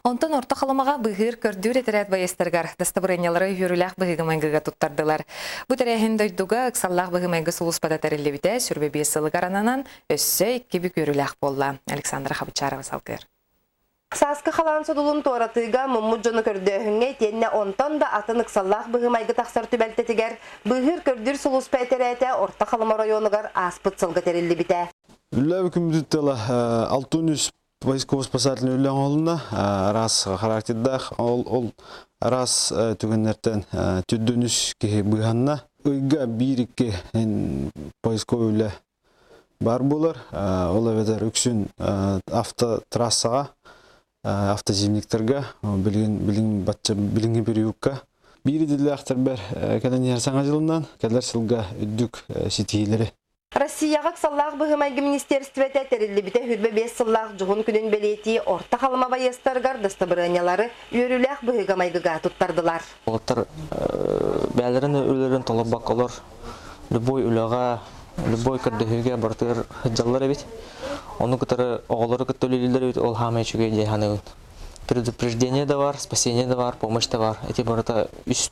Онтон Орто Халымаҕа быыһыыр көрдүүр этэрээт байыастарыгар дастабырыанньалары үөрүүлээх быһыыга-майгыга туттардылар. Бу тэрээһин дойдуга ыксаллаах быһыы-майгы сулууспата тэриллибитэ 25 сылыгар ананан өссө икки бүк үөрүүлээх буолла. Александра Хабычарова салгыыр. Сааскы халаан содулун туоратыыга муммут дьону көрдөөһүҥҥэ итиэннэ онтон да атын ыксаллаах быһыы-майгы тахсар түбэлтэтигэр быыһыыр көрдүүр сулууспа этэрээтэ Орто Халыма оройуонугар ааспыт сылга тэриллибитэ. Үлэ күммүтүн тыла 603 Войсково-спасательный үлэ оҥоһулунна араас характердаах ол ол араас түгэннэртэн түрдүн үс киһи быыһанна. Ыйга биир-икки поисковый үлэ баар буолар. Ол эбэтэр үксүн автотрассаҕа, автозимниктарга, билигин билигин бачча билиҥҥи периодка биир идэлээхтэрбэр кэлэн иһэр саҥа дьылынан кэлэр сылга үрдүк ситиһиилэри. Россияҕа ыксаллаах быһыы-майгы министиэристибэтэ тэриллибитэ 25 сыллаах дьоһун күнүн бэлиэтии Орто Халыма байыастарыгар дастабырыанньалары үөрүүлээх быһыыга-майгыга туттардылар. Уолаттар бэйэлэрин үлэлэрин толорбокколор любой үлэҕэ, любой көрдөһүүгэ барытыгар сылдьаллар эбит. Ону кытары оҕолору кытта үлэлииллэр эбит, ол хаамай үчүгэй дии саныыбын. Предупреждение да бар, спасение да бар, помощь да бар. Ити барыта үс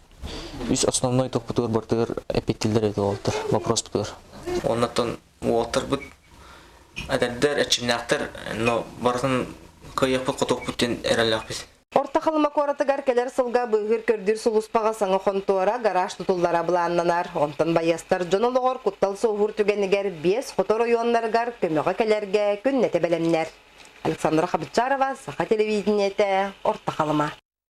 Үс основной топпутугар бартыгар эппиттиллэр эбит уолаттар вопроспутугар. Оннуттан уолаттарбыт эдэрдэр, эрчимнээхтэр, но барытын кыайыахпыт-хотуохпут диэн эрэллээхпит. Орто Халыма куоратыгар кэлэр сылга быыһыыр-көрдүүр сулууспаҕа саҥа хонтуора, гараж тутуллара былааннанар. Онтон байыастар дьон олоҕор куттал суоһуур түгэнигэр биэс хоту оройуоннарыгар көмөҕө кэлэргэ күннэтэ бэлэмнэр. Александра Хабычарова, Саха телевидениетэ, Орто Халыма.